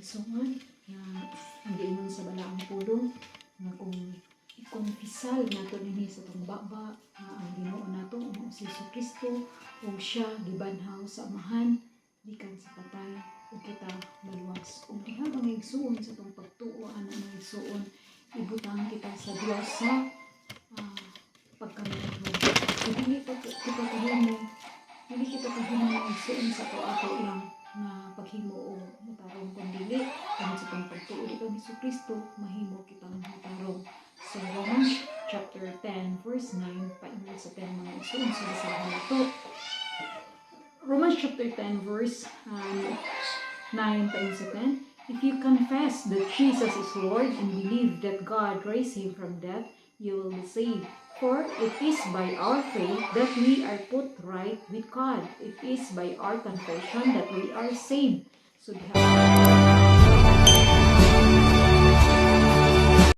Igsuon, nga ang giingon sa balaang pulong nga kung ikonfesal nato dinhi sa atong baba nga ang Ginoo nato mao si Hesus Kristo ug siya gibanhaw sa Amahan gikan sa patay ug kita maluwas. Ug diha, mga igsuon, sa atong pagtuo ana, mga igsuon, ibutang kita sa Dios sa pagkamatarong. So dili pa kita kahimo, dili kita kahimo, mga igsuon, sa ato ato lang nga paghimo og matarong, kun dili tungod sa atong pagtuo di kang Hesus Kristo mahimo kitang matarong. So Romans chapter 10 verse 9 paingon sa 10, mga igsuon, so basahan nato. Romans chapter 10 verse 9 paingon sa 10: "If you confess that Jesus is Lord and believe that God raised him from death, you will be saved. For it is by our faith that we are put right with God. It is by our confession that we are saved." So diha